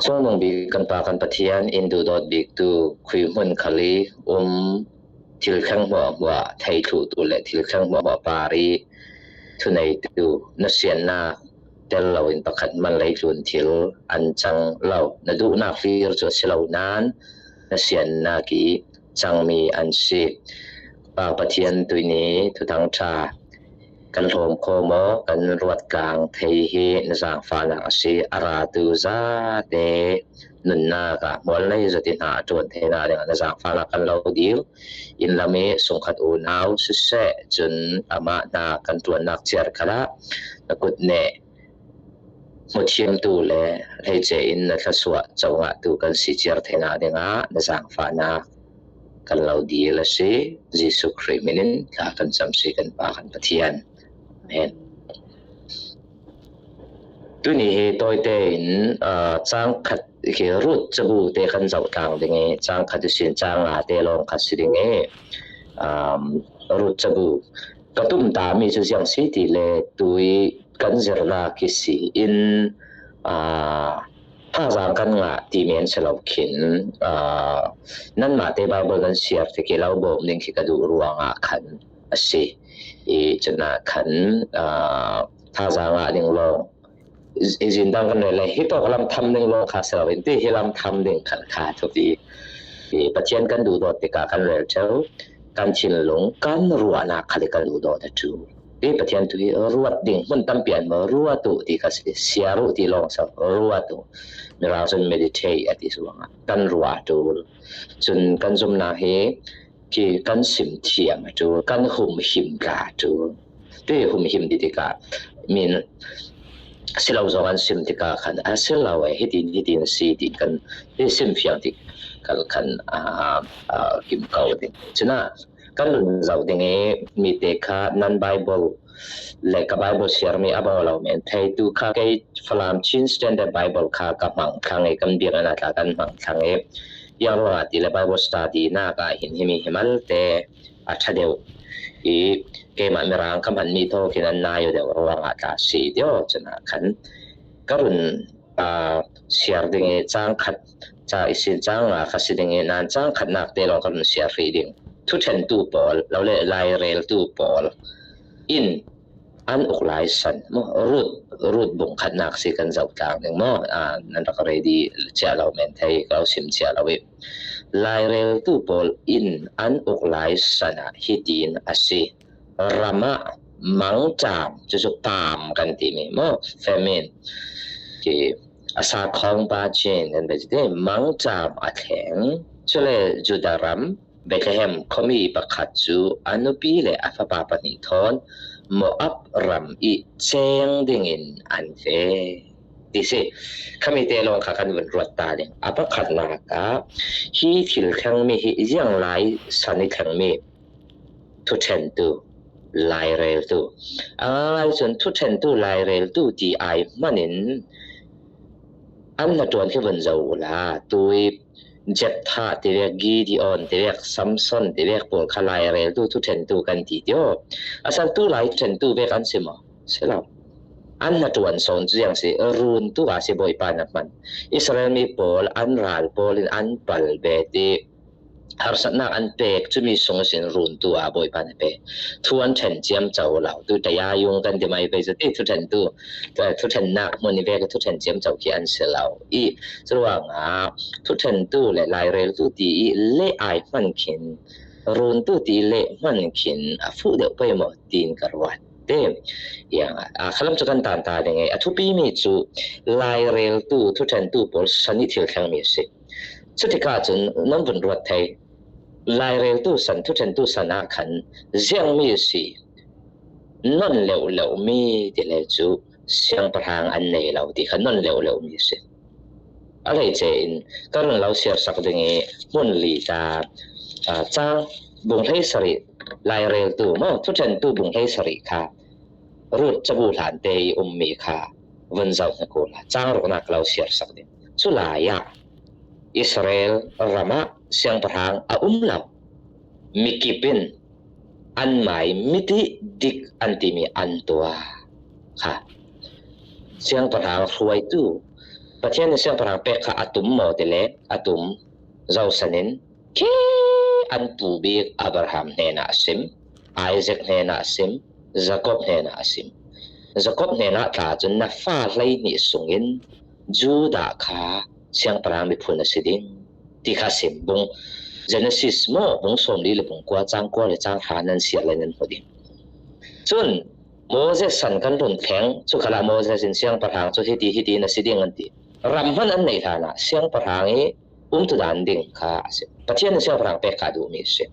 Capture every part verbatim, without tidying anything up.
Sung nung bik kan Pa kan Pathian, in duhdawt biktu khuihmun khal i um thil thleng hmuahhmuah thei thluhtu le thil thleng hmuahhmuah par i thuneitu, na siannak tel loin pakhat hman lei tlun thil an cang lo, na duhnak fir cu a si lo nain na siannak i cangmi an si. Pa Pathian, tuini Thuthang ṭha kan hlawm kho maw, kan ruat tlang thei hi na zaangfahnak a si. A ratu zate nunnak ah hmual nei zat i hna a ṭuan theinak dingah na zaangfahnak kan lo dil. Inn lam i sungkhat unau siseh, cun amah hna kan ṭuannak ciar khalah na kut neh hmuthiamtu le hleice in na thluasuah co ngahtu kan si ciar theinak dingah na zaangfahnak kan lo dil a si. Jesuh Khrih hmin in thla kan cam si, kan Pa kan Pathian. Amen. Tuni hi tawite in, aa, cang khat hi Rut cabu te kan zoh tlang ding i, cang khat ihsin cang nga te lawng kha si ding i, aa, Rut cabu ka tumtami cu ziang si ti le tui kan zirnak i si in, aa, thazaang kan ngah timi an si lo khin, aa, nanmah te Baibal nan siar tik i lo bawm ding khi ka duh ruangah khan a si. I cunah khan, aa, thazaang ngah ding lawng i zin dang kan rel le, hi tawk lam tham ding lawng kha si lo in ti, hi lam tham ding khan kha thupi. I Pathian kan duhdawt tikah kan rel ṭheu, kan thinlung kan ruahnak khal i kan duhdawt a ṭul. I Pathian thu hi ruat ding hmun tampi an maw, ruat uh ti kha si, siar uh ti lawng si lo, ruat uh. Mirang cun meditate a ti ruangah kan ruah a ṭul. Cun kan zumnak hi khi kan sim thiam a ṭul, kan humhim tla a ṭul. Ti humhim ti tikah min si lo zong an sim tikah khan a si lo e, hitin hitin a si ti kan ti sim fiang ti kal khan, aa, aa, kim ko ding. Cunah kan lung zoh ding i, mite kha nan Baibal le ka Baibal siarmi a bang lo men thei. Tu kha kei Falam Chin Standard Bible kha ka hmang thlang i, kan biakinn ah tla kan hmang thlang i, ziang ruangah ti le Bible study nak ah hin himi hi malte a ṭha deuh i, keimah Mirang ka hmanmi thawk in an nai aw deuh ruangah tla si deuh cunah khan ka run, aa, siar ding i, cang khat ca ihsin cang nga kha si ding i, nan cang khatnak te lawng ka run siar hrih ding. Thuṭhentu pawl lo le laireltu pawl in an uk lai san maw, Rut, Rut bung khatnak si kan zoh tlang ding maw? Aa, nan rak ready cia lo men thei, ka lo sim cia lo i, laireltu pawl in an uk lai san ah hitin a si. Ram ah mangṭam, cucu paam kan timi maw, famine, khi a sa khawng pa cin kan ve cu ti, mangṭam a thleng. Cule Judah ram Bethlehem khuami pakhat cu a nupi le a fapa pahnih thawn Moab ram i ceng dingin an ve ti si. Khami te lawng kha kan vun ruat ta ding. A pakhatnak ah hi thil thlengmi hi ziang lai san i thlengmi thuṭhentu, laireltu. A ngai cun thuṭhentu, laireltu ti ai hmanh in an hnaṭuan khi vun zoh uhla, tui Jephthah tivek, Gideon tivek, Samson tivek pawl kha laireltu, thuṭhentu kan ti tio. A san tu lai thuṭhentu vek an si maw? Si lo. An hnaṭuan sawn cu ziang si, runtu a si, Bawipa na hman. Israel mi pawl an ral pawl in an pal ve ti harsatnak an pek, cumi sung sin runtu a Bawipa na pe. Thu an ṭhen ciamco lo. Tu taya yung kan ti mai pei cu ti thuṭhentu, thuṭhennak hmun i vek thuṭhen ciamco khi an si lo. I curuangah thuṭhentu le laireltu ti i leh ai hman khin, runtu ti i leh hman khin a fuh deuh pei maw tiin ka ruat. Te, yang, a, khalam cu kan tan ta ding i, a thupimi cu laireltu, thuṭhentu pawl san i thil thlengmi a si. Cutikah cun nan vun ruat thei. Laireltu san, thuṭhentu san ah khan ziangmi a si. Non leuh leuh mi ti le cu siangpahrang an nei lo ti kha non leuh leuh mi a si. A hleice in ka run lo siarsak ding i hmun li ta, aa, cang bung hleisarih, laireltu maw, thuṭhentu bung hleisarih kha Rut cabu hlante i ummi kha vun zoh hna ko la, cang ruknak ka lo siarsak ding. Culai ah Israel ram ah siangpahrang a um lo. Mikip in anmai miti dik an timi an tuah kha. Siangpahrang hruaitu, Pathian in siangpahrang pek kha a tum maw ti le, a tum. Zosanin khi an pu bik Abraham hnenah a sim, Isaac hnenah a sim, Jacob hnenah a sim. Jacob hnenah tla cun na fa hleihnih sungin Judah kha siangpahrang miphun a si ding ti kha a sim. Bung Genesis maw, bung sawmli le bung kua, cang kua le cang hra nan siar le nan hmu ding. Cun Moses san kan run thleng, cu khalah Moses in siangpahrang cu hiti hiti na si ding an ti. Ram hman an neih hlanah siangpahrang i umtudan ding kha a si. Pathian in siangpahrang pek kha a duhmi a si.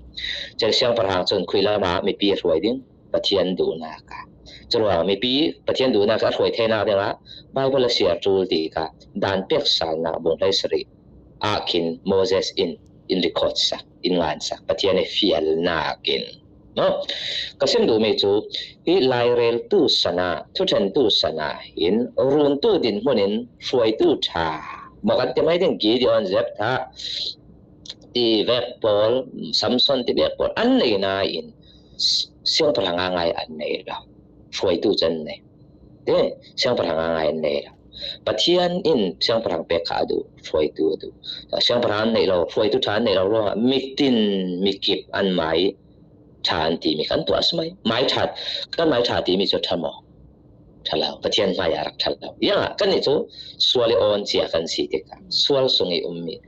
Cun siangpahrang cun khuilam ah mipi a hruai ding, Pathian duhnak ah. Curuang mipi Pathian duhnak a hruai theinak dingah Baibal a siar ṭul ti kha dan pek sannak bung hleisarih ah khin Moses in in record sak, in ngan sak, Pathian i fialnak in. No? Ka sim duhmi cu hi laireltu sana, thuṭhentu sana in runtu dinhmun in hruaitu ṭha maw kan ti mai ding, Gideon, Jephthah ti vek pawl, Samson ti vek pawl an nei nain siangpahrang ngaingai an nei lo. Hruaitu cu an nei. Te, siangpahrang ngaingai an nei lo. Pathian in siangpahrang pek kha a duh, hruaitu a duh. Siangpahrang an neih lo, hruaitu ṭha an neih lo ruangah mitin, mikip an mai ṭha an timi kan tuah a si mai. Mai ṭha, kan mai ṭha timi cu ṭha maw? Ṭha lo. Pathian hmai ah rak ṭha lo. Ziangah kannih cu sual i awn cia kan si tikah, sual sung i ummi,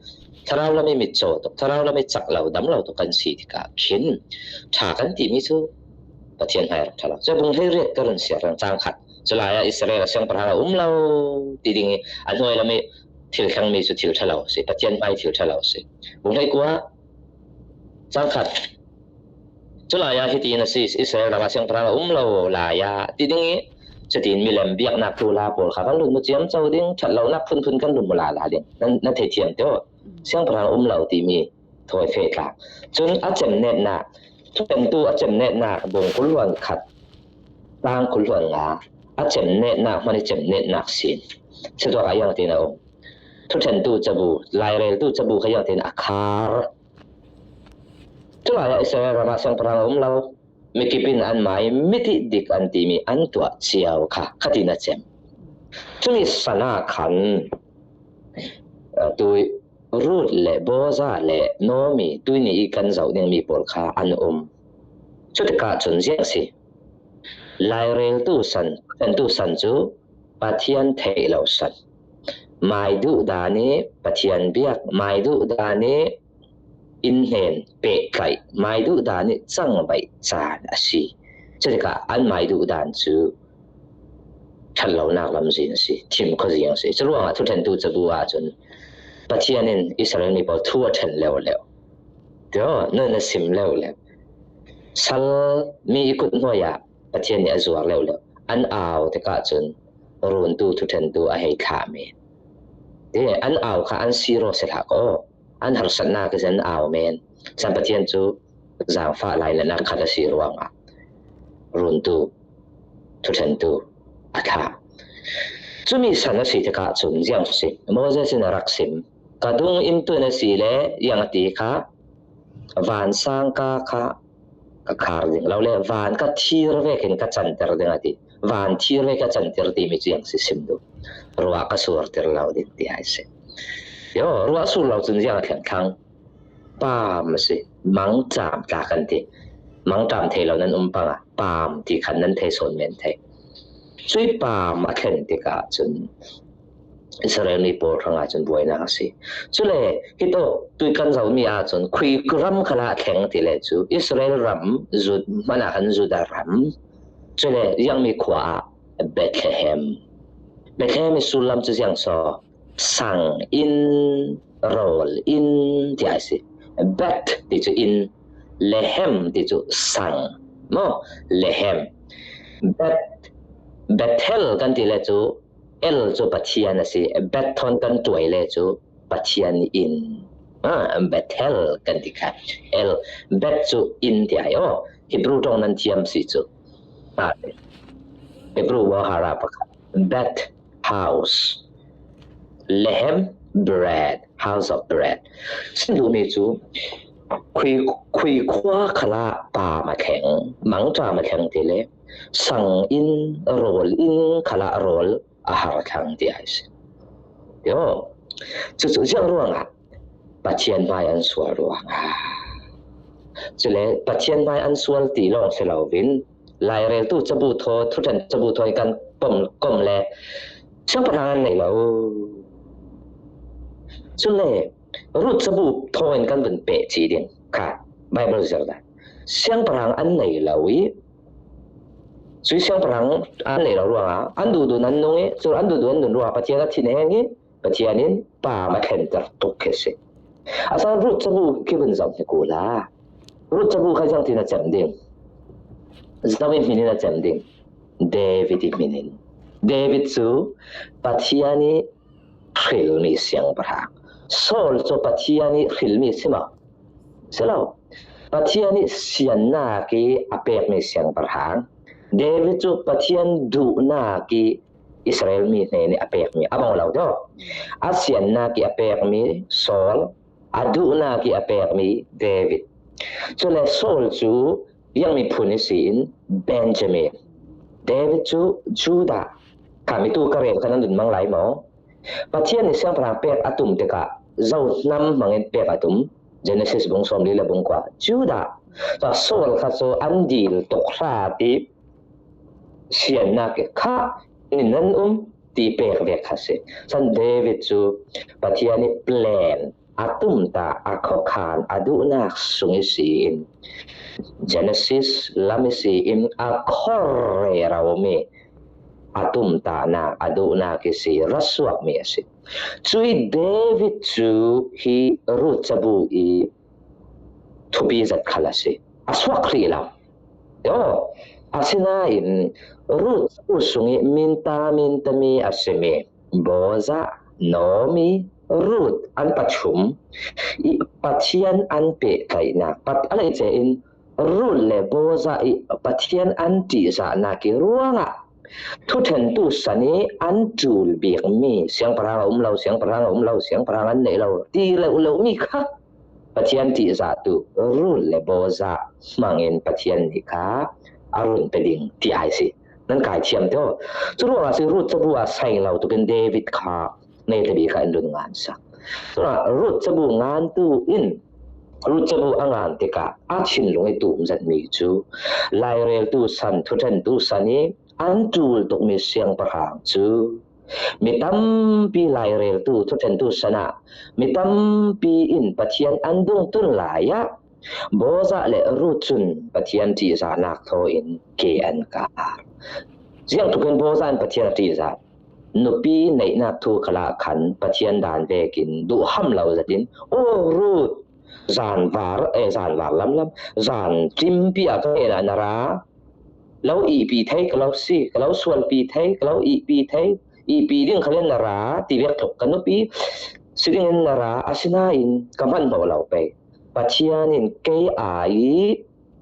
thlarau lam i mitcaw tuk, thlarau lam i cak lo, dam lo tuk kan si tikah khin ṭha kan timi cu Pathian hmai rak ṭha lo. Cun bung hleiriat ka run siar rang cang khat. Culai ah Israel ah siangpahrang a um lo ti ding i a hnuai lam i thil thlengmi cu thil ṭha lo a si, Pathian hmai thil ṭha lo a si. Bung hleikua cang khat. Culai ah hitin a si, Israel ram ah siangpahrang a um lo lai ah ti ding i cutin milem biaknak tlula pawl kha kan lut mu ciamco ding, ṭhat lonak phunphun kan lut mu lala ding. Nan, nan thei thiam te aw. Siangpahrang a um lo timi thawi feh tla. Cun a cemnetnak, thuṭhentu a cemnetnak bung kul hluan khat, tang kul hluan nga, a cemnetnak hman i cemnetnak sin. Cutuak ah ziang tin a um. Thuṭhentu cabu, laireltu cabu kha ziang tin a khar. Culai ah Israel ram ah siangpahrang a um lo, mikip in an mai, mitihdik an timi an tuah cio kha khatin a cem. Cumi sana khan, eh, tui Ruth le Boaz le Naomi, tuini i kan zoh dingmi pawl kha an um. Cutikah cun ziang si. Laireltu san, thuṭhentu san cu Pathian theih lo san. Mai duh dan i Pathian biak, mai duh dan i in hnen pehtlaih, mai duh dan i cangbaih caan a si. Cutikah an mai duh dan cu ṭhat lonak lamzin a si, thim khuazing a si. Curuangah thuṭhentu cabu ahcun Pathian in Israel mi pawl thu a ṭhen leuleu. Tio, nan a sim leuleu. Sal mi i kut hnuai ah Pathian nih a zuar leuleu. An au tikah cun runtu thuṭhentu a hei thlah men. Ti, an au kha an siro si hlah ko. An harsatnak ihsin an au men. Cun Pathian cu zaangfah lainatnak khat a si ruangah runtu, thuṭhentu a thlah. Cumi san a si tikah cun ziang si. Moses in a rak sim. Ka dung in tun a si le, ziang a ti kha, vansangka kha ka khar ding lo le, van ka thir vekin ka canter ding a ti. Van thir vek ka canter timi cu ziang si sim duh. Ruah ka surter lo ding ti a si. Yo, ruah sur lo cun ziang a thleng thlang. Paam a si. Mangṭam tla kan ti. Mangṭam thei lo nan um pang a, paam ti khan nan thei sawn men thei. Cui paam a thlen tikah cun Israel mi pawl hrangah cun buainak a si. Cule hitawk tui kan zohmi ahcun khui ram khalah a thleng ti le cu Israel ram, Jud-, hmanah khan Judah ram. Cule ziangmi khua ah Bethlehem. Bethlehem i sullam cu ziang saw, sang inn, rawl inn ti a si. Beth ti cu inn, Lehem ti cu sang. Maw? Lehem. Beth, Bethel kan ti le cu, El cu Pathian a si. Beth thawn kan ṭuai le cu Pathian inn. Ah, Bethel kan ti kha. El, Beth cu inn ti ai aw. Hebrew ṭong nan thiam si cu. Ah, Hebrew wahara pakhat. Beth, house. Lehem, bread, house of bread. Sin duhmi cu khui, khui khua khalah paam a thleng, mangṭam a thleng ti le sang inn, rawl inn khalah rawl a har thlang ti a si. Tio. Cucu ziang ruangah Pathian hmai an sual ruangah. Cule Pathian hmai an sual ti lawng si loin laireltu cabu thaw, thuṭhen cabu thaw in kan pom kom le siangpahrang an nei lo. Cule Ruth cabu thaw in kan vun peh ci ding kha Bible zirda. Siangpahrang an nei lo i, cui siangpahrang an nei lo ruangah an duhduh an nung i, cu an duhduh an nun ruangah Pathian a thin heng i, Pathian in pam a thlenter tuk khi si. A san Ruth cabu khi vun zoh hi kula. Ruth cabu kha ziang tin a cem ding. Zomi hmin in a cem ding. David i hmin in. David cu Pathian i hrilmi siangpahrang. Saul cu Pathian i hrilmi si maw? Si lo. Pathian i siannak i a pekmi siangpahrang. David cu Pathian duhnak i Israel mi hnen i a pekmi a bang lo deuh. A siannak i a pekmi Saul, a duhnak i a pekmi David. Cule Saul cu ziang miphun i si in Benjamin. David cu Judah. Kha mitu ka rel kha nan dun mang lai maw? Pathian i siangpahrang pek a tum tikah zo hnam hmangin pek a tum. Genesis bung sawmli le bung kua. Judah. Saul kha cu an dil tuk hra ti siannak i kha in nan um ti pek vek kha si. San David cu Pathian i plan a tumtah a khuakhan a duhnak sung i si in Genesis lam i si in a khor rero mi a tumtahnak a duhnak i si rasuakmi a si. Cui David cu hi Ruth cabu i thupi zat khal a si. A suak hrih lo. Yo, asinain Ruth cabu sung i minta mintami a simi Boza, Naomi, Ruth an pathum i Pathian an pehtlaihnak pat a lei ce in Ruth le Boza i Pathian an ṭihzahnak i ruangah thuṭhentu san i an ṭul bikmi siangpahrang a um lo, siangpahrang a um lo, siangpahrang an neih lo ti lo lo mi kha Pathian ṭihzahtu Ruth le Boza hmangin Pathian nih kha a run pe ding ti ai si. Nan kai thiam tio. Cu ruangah si Ruth cabu a saing lo tukin David kha nei tabik kha in run ngansak. Cunah Ruth cabu ngantu in Ruth cabu a ngan tikah a thinlung i tum zetmi cu laireltu san, thuṭhentu san i an ṭul tukmi siangpahrang cu mi tampi laireltu thuṭhentu san ah mi tampi in Pathian an dungtun lai ah Boza le Ruth cun Pathian ṭihzahnak thaw in ke an kar. Ziangtlukin Boza in Pathian a ṭihzah nupi neihnak thu khalah khan Pathian dan vekin duhham lo zetin, "O Ruth, zanvar, eh, zanvar lamlam, zan tlimpi ah ka hnenah na ra, lo ihpi thei ka lo si, ka lo sualpi thei, ka lo ihpi thei, ihpi ding khalin na ra," ti vek tluk, "Ka nupi si dingin na ra, asinain ka hmanhmawh lo pei. Pathian in kei ai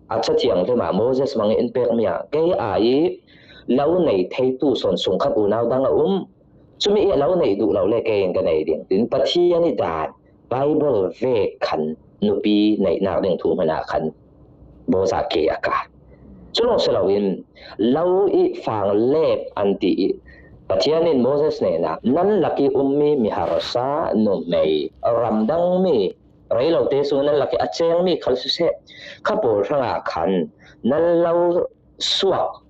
a Cathiang hlima Moses hmangin in pekmi ah kei ai lo nei theitu sawn sungkhat unau dang a um. Cumi i lo neih duh lo le kei in ka nei ding," tin Pathian i dan Bible vek khan nupi neihnak ding thu hmanah khan Boza ke a ka. Cu lawng si loin lo i fang lep an ti i Pathian in Moses hnenah, "Nan lak i ummi miharsa, nuhmei, ramdangmi, rei lote sung nan lak i a cengmi khal siseh, kha pawl hrangah khan nan lo suak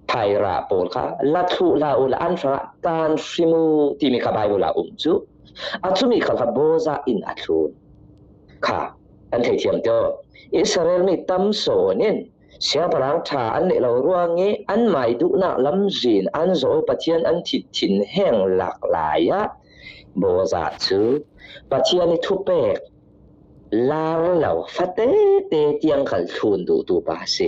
thairah pawl kha la thluh hlah u la an hrangah tan hrim u," timi kha Bible ah um cu. A cumi khal kha Boza in a thlun kha kan thei thiam tio. Israel mi tam sawn in siangpahrang ṭha an neih lo ruang i anmai duhnak lamzin an zawh i Pathian an thit thin heng lak lai ah Boza cu Pathian i thupek lar lo fatete tiang khal thlun duhtu pa a si.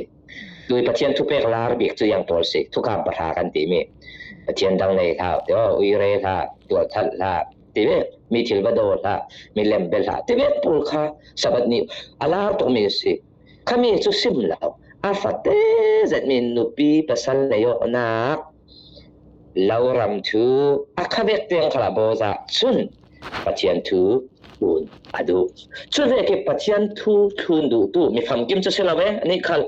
Tui Pathian thupek lar bik cu yang pawl si, thukam pahra kan timi. Pathian dang nei hlah, tio, uire hlah, tualthat hlah, ti ve, mi thil va daw hlah, mi lem bel hlah, ti ve pawl kha Sabbath ni a lar tukmi si. Khami cu sim lo. A fate zetmi nupi pasal nei awknak lo ram thu a kha vek tiang khalah Boza cun Pathian thu thlun a duh. Cu vek i Pathian thu thlun duhtu mi famkim cu si lo e, anih khal.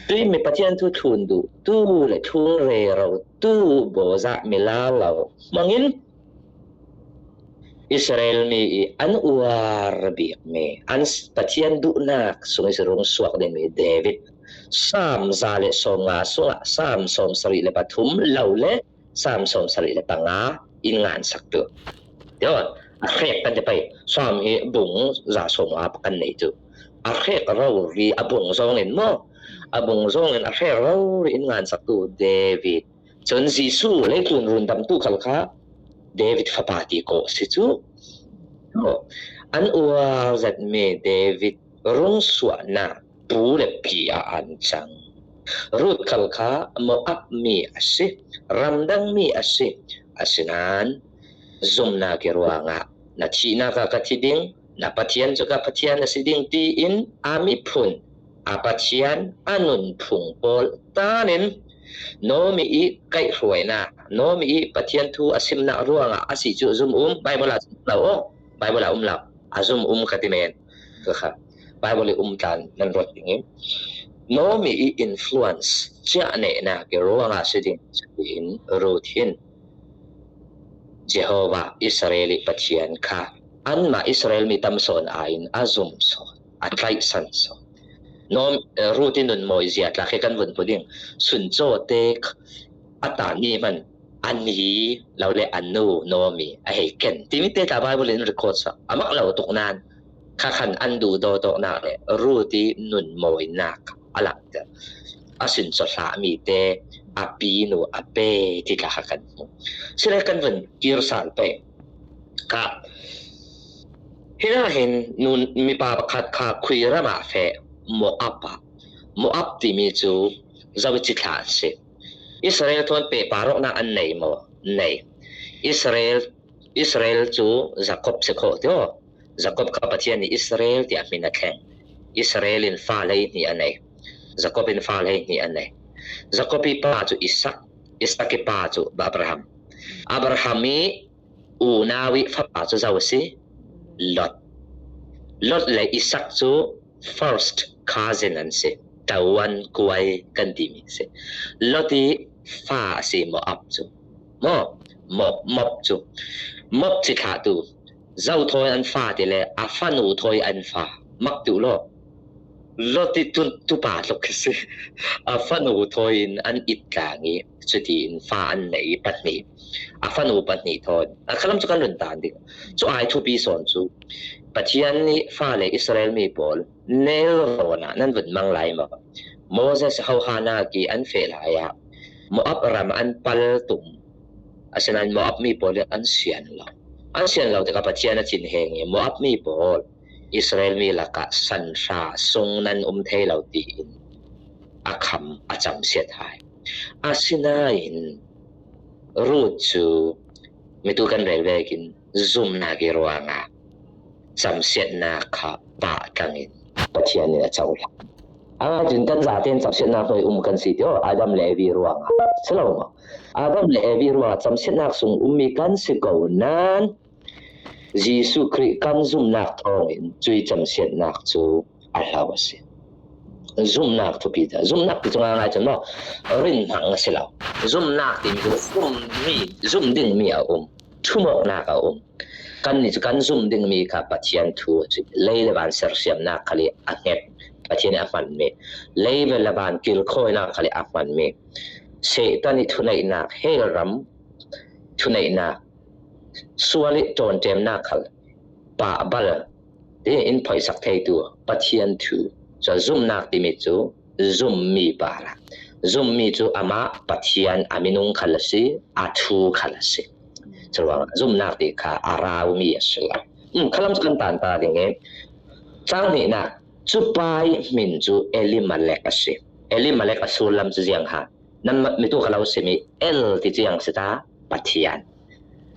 Tui mi Pathian thu thlun duhtu le thlun rero tu Boza mi lar lo hmangin Israel mi i an uar bik mi, an s-, Pathian duhnak sung i si rung suak ding mi David, Sam za le sawm nga sungah Sam sawm sarih le pathum lo le Sam sawm sarih le panga in ngansak tu. Tio, a hrek kan te pai, Sam hi bung za sawm nga kan nei tu. A hrek rori a bung zawngin maw, a bung zawngin a hrek rori in ngansak tu David. Cun Jesuh leitlun rundamtu khal kha David fapa ti kawh si cu. Aw, an uar zetmi David rungsuahnak pu le pi ah an cang. Ruth khal kha Moab mi a si, ramdang mi a si. Asinain zumnak i ruangah na thihnak ah ka thi ding, na Pathian cu ka Pathian a si ding, tiin a miphun, a Pathian a nunphung pawl tanin Naomi i kaihhruainak, Naomi i Pathian thu a simnak ruangah a si cu zum um, Bible ah zum lo, aw, Bible ah um lo, a zum um ka ti men. Ka kha, Bible i um tlan nan ruat ding i, Naomi i influence, ciah nehnak i ruangah si ding, tiin Ruth hin Jehovah Israel i Pathian kha anmah Israel mi tam sawn aiin a zum sawn, a tlaihsan sawn. Naomi, eh, Ruth i nunmawi zia tla khi kan vun hmu ding. Suncawte a tami hman a ni lo le a nu Naomi a hei ken timi te tla Bible in record sa a mak lo tuk nan kha khan an duhdaw tawknak le Ruth i nunmawinak a langhter. A suncaw hlahmi te a pinu a pe ti tla kha kan hmu. Sile kan vun kir sal pei. Kha, hinah hin nun mipa pakhat kha khui ram ah feh, Moab ah. Moab timi cu Zoici thla an si. Israel thawn pehpar awknak an nei maw? Nei. Israel, Israel cu Jakob si khawh tio. Jakob kha Pathian nih Israel tiah hmin a thleng. Israel in fale hnih a nei. Jakob in fale hnih a nei. Jakob i pa cu Isak. Isak i pa cu Abraham. Abraham i unau i fapa cu zo a si? Lot. Lot le Isak cu first cousin an si. Tawan kuai kan timi si. Lot i fa a si Moab cu. Maw, Mob, Mob cu. Mob ci thlahtu. Zo thawi an fa ti le a fanu thawi an fa. Mak tu law. Lot i tu, tupa tluk khi si. A fanu thawi in an it tlang i cutiin fa an nei pahnih. A fanu pahnih thawi. A khalam cu kan run tan ding. Cu ai thupi sawn cu Pathian nih fale Israel mi pawl Nil rawn ah nan vun mang lai maw? Moses hohanak i an feh lai ah Moab ram an pal tum. Asinain Moab mi pawl in an sian lo. An sian lo tikah Pathian a thinheng i Moab mi pawl Israel mi lakah sanhra sung nan um thei lo tiin a kham a camsiat hai. Asinain Ruth cu mitu kan rel vekin zumnak i ruangah camsiatnak kha pah tlangin Pathian in a cohlang. A cun kan zaten camsiatnak hnuai um kan si tio, Adam le Evi ruangah si lo maw? Adam le Evi ruangah camsiatnak sung ummi kan si ko nan Jesuh Khrih kan zumnak thawngin cui camsiatnak cu a hlau a si. Zumnak thupi ta. Zumnak ti cu ngaingai cun maw, rinhmang a si lo. Zumnak timi cu zummi, zum dingmi a um. Thumawknak a um. Kannih cu kan zum dingmi kha Pathian thu a si. Lei le van sersiamnak khal i a hnget. Pathian i a hmanmi. Lei le van kilkhawinak khal i a hmanmi. Satan i thuneihnak, hell ram thuneihnak, sual i ṭawnṭemnak khal pahbal in phoihsak theitu Pathian thu. Cun zumnak timi cu zummi parah. Zummi cu amah Pathian a minung khal a si, a thu khal a si. Curuangah zumnak ti kha a raumi a si lo. Um, khalam cu kan tan ta ding i, cang hnihnak, cupa i hmin cu Elimelek a si. Elimelek a sullam cu ziang ha? Nan mitu ka lo simi, El ti cu ziang si ta? Pathian.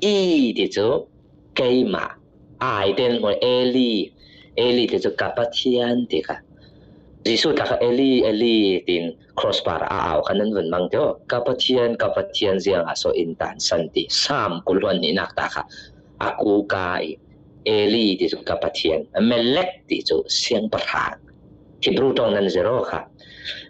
I ti cu keimah. Ai ten hmur Eli. Eli ti cu ka Pathian ti kha. Jesuh tla kha Eli, Eli tiin cross par a au kha nan vun mang tio. Ka Pathian, ka Pathian, ziangah so in tansan ti. Sam kul hluan hnihnak ta kha a kuka i Eli ti cu ka Pathian. Melek ti cu siangpahrang. Hebru ṭong nan zero kha.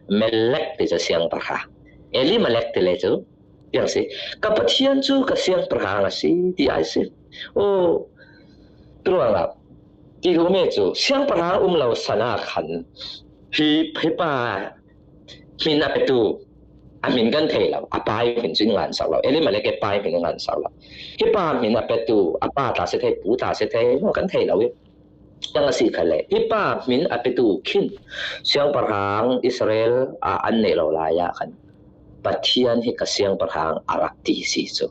Melek ti cu siangpahrang. Elimelek ti le cu tiang si. Ka Pathian cu ka siangpahrang a si, ti ai si. Oh, Tuangah ti lu me cu siangpahrang um lo sana khan hi, hi pa hmin a petu a hmin kan thei lo, a pa hmin cu in ngansak lo, Elimelek i pa hmin in ngansak lo. Hi pa hmin a petu a pa tla si thei, pu tla si thei, maw kan thei lo i. Cang a si kha le, hi pa hmin a petu khin siangpahrang Israel ah an neih lo lai ah khan Pathian hi ka siangpahrang a rak ti si cu.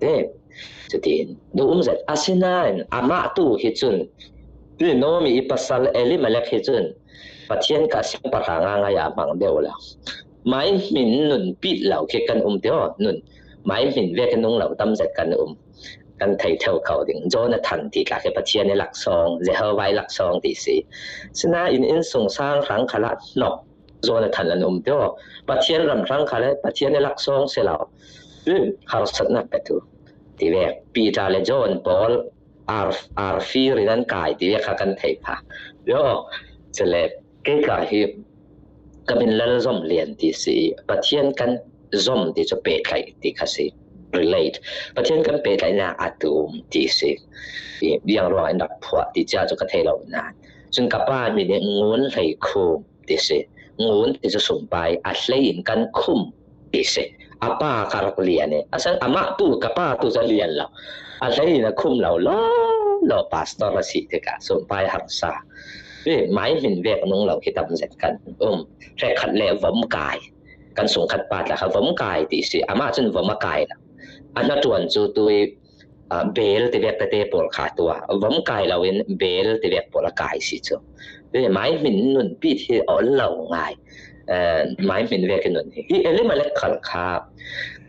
Te, cutin, nu um zet. Asinain, amah tu hi cun, hi Naomi i pasal Elimelek hi cun, Pathian ka siangpahrang a ngai a hmang deuh lo. Mai hmin nun pit lo khi kan um te aw, nun. Mai hmin vek nung lo tam zet kan um. Kan thei theu kho ding. Jonathan ti tla khi Pathian i laksawng, Jehovah i laksawng ti si. Sinain innsungsang hrang khalah hnok Jonathan an um te aw. Pathian ram hrang kha le Pathian i laksawng si lo. Harsatnak petu. Ti vek. Peter le John pawl ar, arfir in an kai ti vek kha kan thei pha. Yo. Cule kei ka hi ka min lal zom lian ti si. Pathian kan zom ti cu pehtlaih ti kha si. Relate. Pathian kan pehtlaihnak a tum ti si. Biang ruang in rak phuah ti cia cu ka thei lo nan. Cun ka pa min i ngun hlei khum ti si. Ngun ti cu sumpai a hlei in kan khum ti si. A pa kha rak lian i. A san amah tu ka pa tu cu a lian lo. A hlei in a khum lo, lo, lo pastor a si tikah sumpai harsa. Hi, mai hmin vek nung lo hi tam zet kan um. Hrekkhat le vom kai. Kan sungkhat pa tla kha vom kai ti si. Amah cun vom a kai lo. A hnaṭuan cu tui ah, bel ti vek tete pawl kha tuah. Vom kai lo in bel ti vek pawl a kai si cu. Hi, mai hmin nun pit hi a ol lo ngai. Eh, mai hmin vek i nun hi. Hi Elimelek khal kha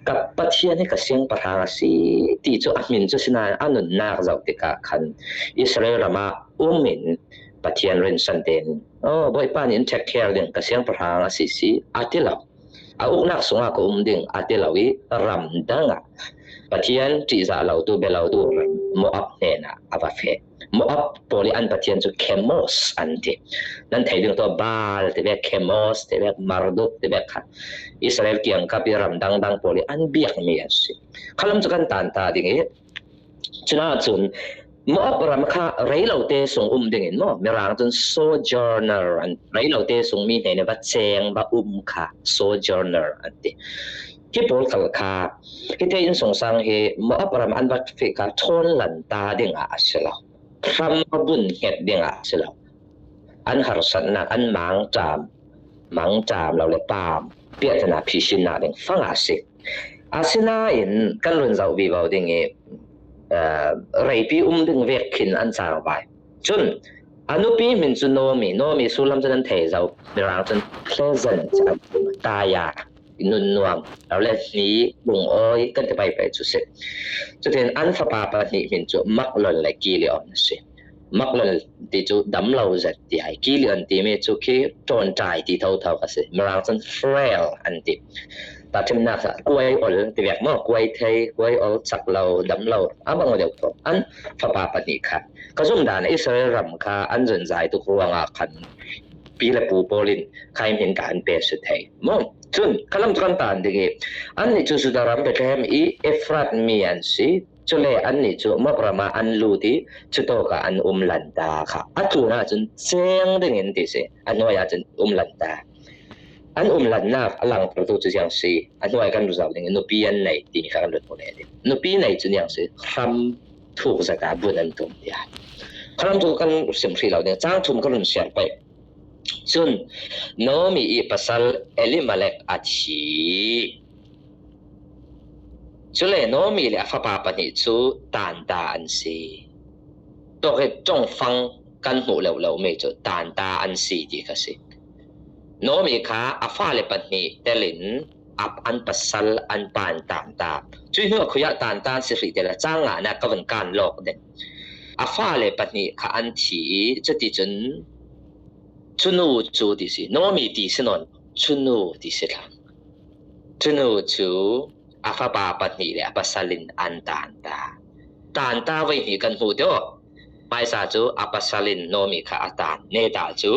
ka Pathian hi ka siangpahrang a si ti cu a hmin cu sinain a nunnak zoh tikah khan Israel ram ah um in Pathian rinsan tein, oh, Bawipa nih in take care ding, ka siangpahrang a si si, a ti lo. A uknak sungah ka um ding a ti lo i ram dangah Pathian ṭihzah lotu, bia lotu ram Moab hnenah a va feh. Moab pawl i an pathian cu Kemos an ti. Nan thei ding tu Baal ti vek, Kemos ti vek, Marduk ti vek kha Israel kiangkap i ram dangdang pawl i an biakmi an si. Khalam cu kan tan ta ding i, cunah cun Moab ram kha reilote sung um dingin maw, Mirang cun sojourner an, reilote sung mi hnen i va cheng, va um kha sojourner an ti. Hi pawl khal kha, hi te innsungsang hi Moab ram an va fih kha ṭhawnlan ta dingah a si lo. Hram va bun hnget dingah a si lo. An harsatnak, an mangṭam, mangṭam lo le pam, piahtana phisinnak ding fangah a si. Asinain kan run zoh vivo ding i, aa, reipi um ding vek khin an cangvai. Cun a nupi hmin cu Naomi, Naomi sullam cun an thei zo, Mirang cun pleasant an ti, taya, nunnuam, lo le hni, lungawi kan ti paipai cu si. Cutin an fapa pahnih hmin cu Mahlon le Kilion a si. Mahlon ti cu dam lo zet ti ai. Kilion timi cu khi ṭawnṭai ti thotho kha si. Mirang cun frail an ti. Tahṭhimnak ah kuai ol ti vek maw? Kuai thei, kuai ol, chak lo, dam lo, a bang deuh ko. An fapa pahnih kha. Ka zumdan ah Israel ram kha an zunzai tuk ruangah khan pi le pu pawl in khai hmin ka an pe si thei. Maw? Cun khalam cu kan tan ding i, annih cu Judah ram Bethlehem i Efrat mi an si. Cule annih cu Moab ram ah an lut i, cutawk ah an um lanta kha. A tlun ahcun ceng dingin ti si, a hnuai ahcun um lanta. An um lannak a langtertu cu ziang si, a hnuai kan run zoh ding i, nupi an nei timi kha kan run hmu leh ding. Nupi nei cu ziang si, hram thuk zat ah bun an tum tiah. Khalam cu kan sim hrih lo ding, cang thum kan run siar pei. Cun Naomi i pasal Elimelek a thi. Cule Naomi le a fapa pahnih cu tanta an si. Tawk i ṭongfang kan hmuh lo lo mi cu tanta an si ti kha si. Naomi kha a fale pahnih telin a, an pasal an pan tanta. Cuih hnu a khui ah tanta an si hrih te le cang nganak ka vun kan lawk ding. A fale pahnih kha an thi i cuticun cunu cu ti si, Naomi ti si nawn, cunu ti si thlang. Cunu cu a fapa pahnih le a pasal in an tanta. Tanta voi hnih kan hmuh te aw. Hmaisa cu a pasal in Naomi kha a tan. Neta cu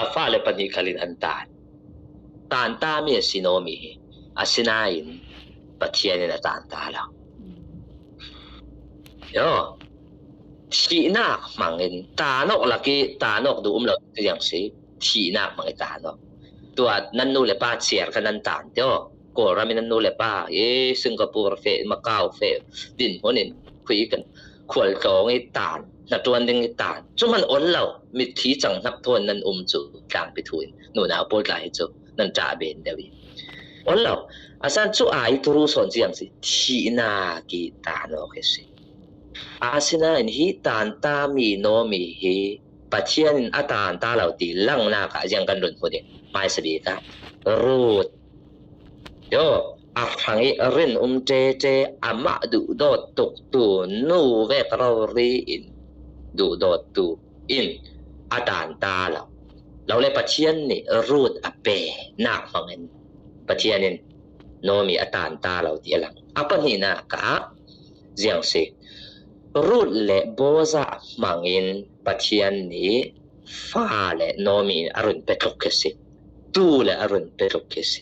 a fale pahnih khal in an tan. Tanta mi a si Naomi hi. Asinain Pathian in a tanta lo. Yo. Thihnak hmangin tan awk lak i tan awk duh um lo, ziang si, thihnak hmang i tan awk. Tua nan nu le pa ciar kha nan tan te aw. Kawlram i nan nu le pa i Singapore feh, Macau feh, dinhmun in khui kan khual tlawng i tan, hnaṭuan ding i tan. Cu hman ol lo, mitthi cang hnap thawn nan um cu tlangpi thu in nunau pawl tla hi cu nan ṭah ben deuh i ol lo. A san cu ai turu sawn ziang si, thihnak i tan awk hi si. Asinain hi tanta mi Naomi hi Pathian in a tanta lo ti langnak ah ziang kan run hmu ding. Hmaisa bik ah Ruth, yo, a hrang i rin um ṭeṭe, amah duhdawt tuktu nu vek rori in duhdawttu in a tanta lo. Lo le Pathian nih Ruth a pe nak hmangin Pathian in Naomi a tanta lo ti a lang. A pahnihnak ah ziang si. Ruth le Boaz hmangin Pathian nih fa le Naomi in a run petluk khi si. Tu le a run petluk khi si.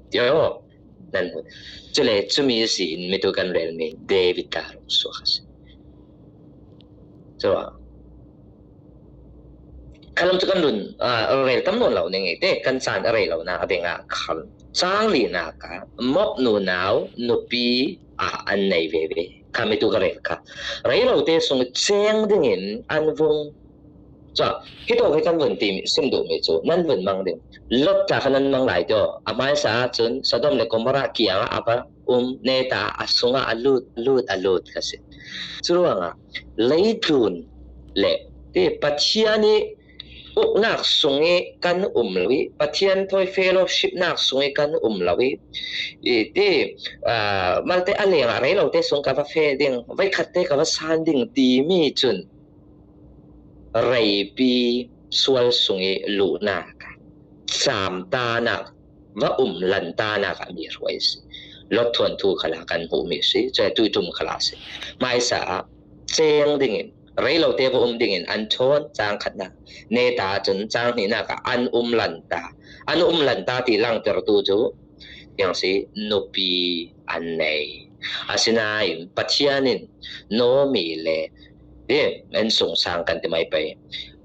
Tio, nan hmu. Cule cumi si in mitu kan relmi David ta rung suak a si. Cua khalam cu kan run, ah, rel tam nawn lo ning i te, kan caan a rei lo na a beng ah khan. Cang linak ah Moab nunau nupi ah an nei veve. Kha mitu ka rel kha. Rei lo te sung ceng dingin an vung. Cua, hi tawk hi kan vun ti sim duh mi cu, nan vun mang ding. Lot ta kha nan mang lai tio. A hmaisa ah cun Sodom le Gomorrah kiang ah a va um, neta a sungah a lut, lut, a lut kha si. Curuangah leitlun le ti Pathian i uknak sung i kan um lo i, Pathian thawi fellowship nak sung i kan um lo i, i ti, aa, malte a lengah rei lo te sung ka va feh ding, voikhat te ka va san ding timi cun reipi sual sung i luhnak, camtanak, va um lantanak ah mi hruai si. Lot thuanthu khalah kan hmuhmi si, cun tuiṭum khalah si. Hmaisa ah ceng dingin, rei lo te va um dingin an ṭhawn, cang khatnak. Neta cun cang hnihnak ah an um lanta. An um lanta ti langtertu cu, tiang si, nupi an nei. Asinain Pathian in Naomi le ti, an sungsang kan ti mai pei.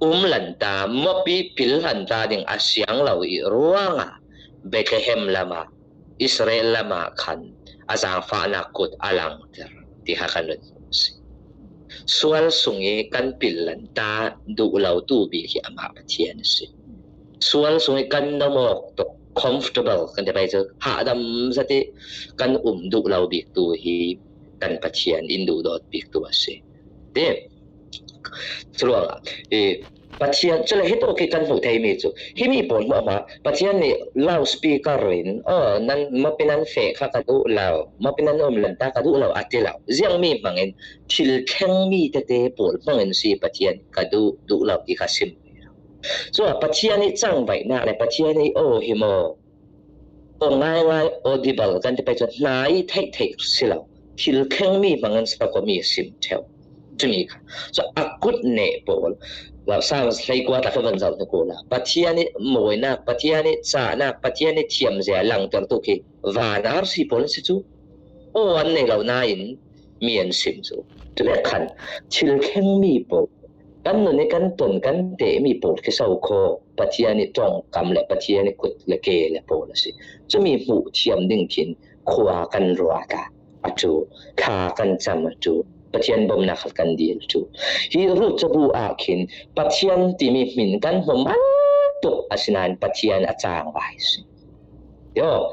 Um lanta, Moab i pil lanta ding a siang lo i ruangah Bethlehem lamah, Israel lamah khan a zaangfahnak kut a langter ti kha kan run si. Sual sung i kan pil lanta duh lo tu bik hi amah Pathian a si. Sual sung i kan nomawk tuk, comfortable kan ti pei cu, hahdam zat i kan um duh lo bik tu hi kan Pathian in duhdawt bik tu a si. Ti. Curuangah, i, Pathian, cule hi tawk i kan hmuh theimi cu, himi pawl hmuahhmuah, Pathian nih loudspeaker in, aw, nan Moab i nan feh kha ka duh lo, Moab i nan um lanta ka duh lo, a ti lo. Ziangmi hmangin, thil thlengmi tete pawl hmangin si Pathian ka duh, duh lo ti kha sim. Cun Pathian i cangvaihnak le Pathian i aw hi maw? Aw ngaingai, audible kan ti pei cu hna i theih theih si lo. Thil thlengmi hmangin si lo ko mi sim ṭheu. Cumi kha. Cun a kut neh pawl, lo Psalms hleikua ta kha van zoh hna ko la. Pathian i mawinak, Pathian i cahnak, Pathian i thiamzia langter tu khi van arsi pawl an si cu. Aw an nei lo nain mi an sim cu. Cule khan thil thlengmi pawl, kan nun i kan ton kan tehmi pawl khi so kho, Pathian i ṭongkam le Pathian i kut le ke le pawl a si. Cumi hmuh thiam ding khin khua kan ruat a, a ṭul, thla kan cam a ṭul, Pathian bomnak khat kan dil ṭul. Hi Ruth cabu ah khin Pathian timi hmin kan hmu man tuk, asinain Pathian a cangvai si. Yo,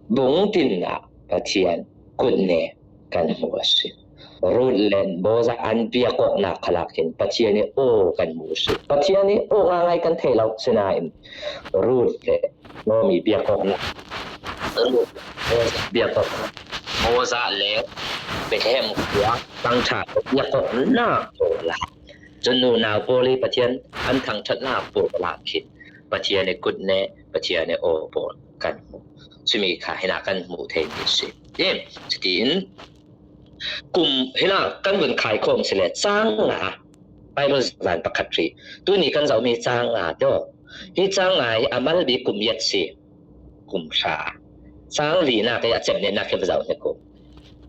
bung tin ah Pathian kut ne kan hmu a si. Ruth le Boaz an biakawknak khalah khin Pathian i aw kan hmu a si. Pathian i aw ngaingai kan thei lo, sinain Ruth le Naomi biakawknak, Ruth, Boaz biakawknak, Boaz le Bethlehem khua tangṭha biakawknak pawl ah cun nunau pawl i Pathian an thangṭhatnak pawl ah khin Pathian i kut ne, Pathian i aw pawl kan hmu. Cumi kha hinah kan hmuh theimi a si. Cutiin kum hinah kan vun khaikhawm si le cang nga, Bible zan pakhat hrih. Tuni kan zohmi cang nga tawh. Hi cang nga hi a mal bik kum yet si. Kum hra. Cang linak i a cem nenak hi va zoh hnik u.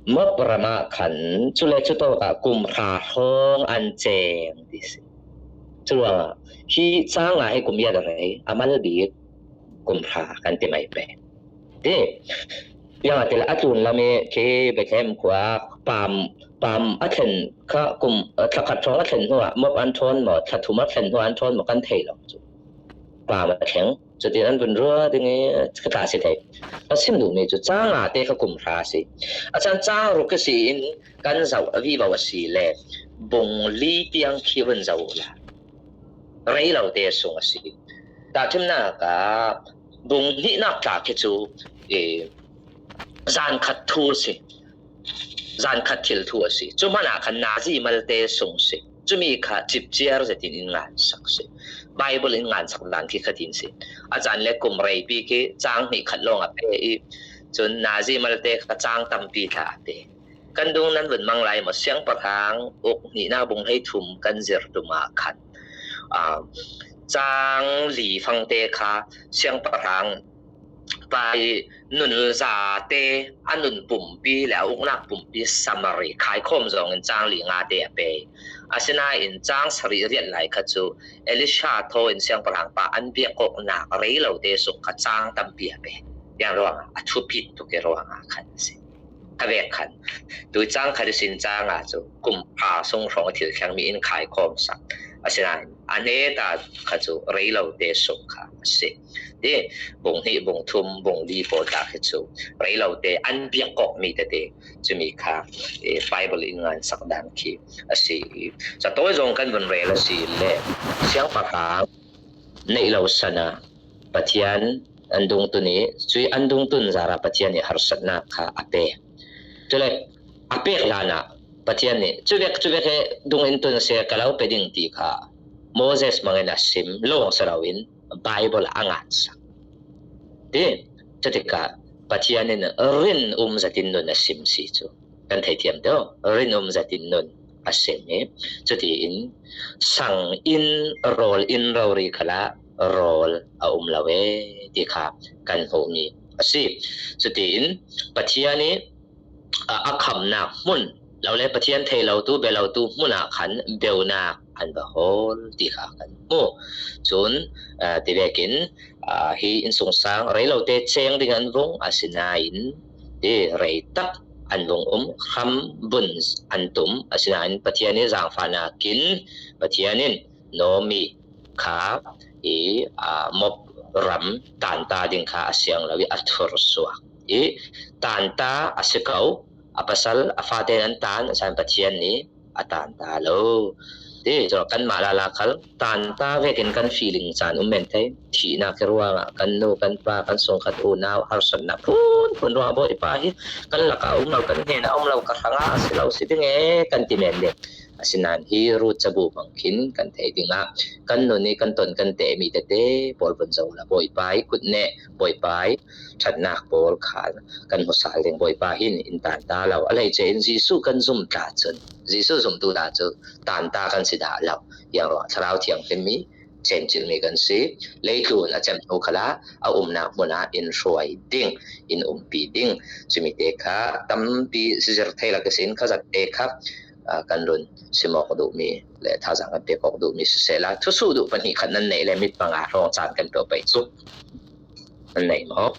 Moab ramah khan, cule cutawkah kum hra hrawng an cheng ti si. Curuangah hih cang nga hi kum giat a rei, a mal bik kum hra kan ti mai pei. Ti, ziangahtile a tlun lam i khi Bethlehem khua paam, paam a thlen kha kum, thlakhat hrawng a thlen hnuah Moab an ṭhawn maw, thla thum a thlen hnuah an ṭhawn maw kan thei lo cu. Paam a thleng, cutin an vun ruat ding i ka tla si thei. A sim duhmi cu cang nga te kha kum hra a si. A can cang ruk a si in kan zoh a vivo a si le bung li tiang khi vun zoh uh la. Rei lo te sung a si. Tahṭhimnak ah bung hnihnak tla khi cu, eh, zan khat thu a si. Zan khat thil thu a si. Cu hmanah khan nazi malte sung si. Cumi kha cipciar zetin in ngansak si. Bible in ngansak dan khi khatin si. A can le kum reipi khi cang hnih khat lawng a pe i, cun nazi malte kha cang tampi tla a pe. Kan dung nan vun mang lai maw, Siangpahrang uk hnihnak bung hleithum kan zir tum ah khan, aa, cang li fangte kha Siangpahrang pa i nun zate, a nun pumpi le a uknak pumpi summary khaikhawm zawngin cang li ngate a pe. Asinain cang sarih riat lai kha cu Elisha thaw in Siangpahrang pa an biak awknak rei lote sung kha cang tampi a pe. Tiang ruangah a thupit tuk i ruangah khan a si. Kha vek khan tui cang khat i sin cang ah cu kum hra sung hrawng a thil thlengmi in khaikhawm sak. Asinain a hne ta kha cu rei lote sung kha a si. Ti, bung hnih, bung thum, bung li pawl ta khi cu rei lote an biak awkmi tete cumi kha, eh, Bible in ngansak dan khi a si. Catawi zong kan vun rel a si le Siangpahrang neih lo san ah Pathian an dungtun i, cui an dungtun zarah Pathian i harsatnak kha a pe. Cule a pek hlanah Pathian nih cuvek cuvek he dung in tun seh, ka lo pe ding ti kha Moses mangin a sim lawng si loin Bible ah a ngansak. Ti, cutikah Pathian in rin um zetin nun a sim si cu kan theithiam deuh. Rin um zetin nun a sim i, cutiin sang in rawl in rori khalah rawl a um lo e ti kha kan hmuhmi a si. Cutiin Pathian i a, a khamnak hmun, lo le Pathian thei lotu, bia lotu hmunah khan beunak an va hawl ti kha kan hmu. Cun, aa, ti vekin, aa, hi innsungsang rei lote cheng ding an vung, asinain ti rei tak an vung um, hram bun an tum, asinain Pathian i zangfahnak in Pathian in Naomi kha i, aa, Moab ram tanta ding kha a siang lo i a thursuak. I tanta a si ko, a pasal, a fate an tan, a san Pathian nih a tanta lo. Ti, cun kanmah lala khal tanta vekin kan feeling caan um men thei. Thihnak i ruangah kan nu, kan pa, kan sungkhat unau harsatnak phunphun ruangah Bawipa hi kan lakah a um lo, kan hnenah a um lo, ka hrangah a si lo si ding e kan ti men ding. Asinain hi Ruth cabu bang khin kan theih dingah kan nun i kan ton kan tehmi tete pawl vun zoh la, Bawipa i kut neh, Bawipa i ṭhatnak pawl kha kan hmu sal ding. Bawipa hin in tanta lo. A hleice in Jesuh kan zum ta cun, Jesuh zumtu ta cu tanta kan si dah lo. Ziang ruangah Thlarau Thianghlim mi cemcilmi kan si. Leitlun a cem hnu khalah a umnak hmun ah in hruai ding, in umpi ding. Cumi te kha tampi si zir thei lo ka si in, kha zat te kha, aa, kan run sim awk duhmi le thazaang kan pek awk duhmi siseh la, thusuh duh pahnih khat nan neih le mit panga hrawng caan kan pe pei cu nan neih maw?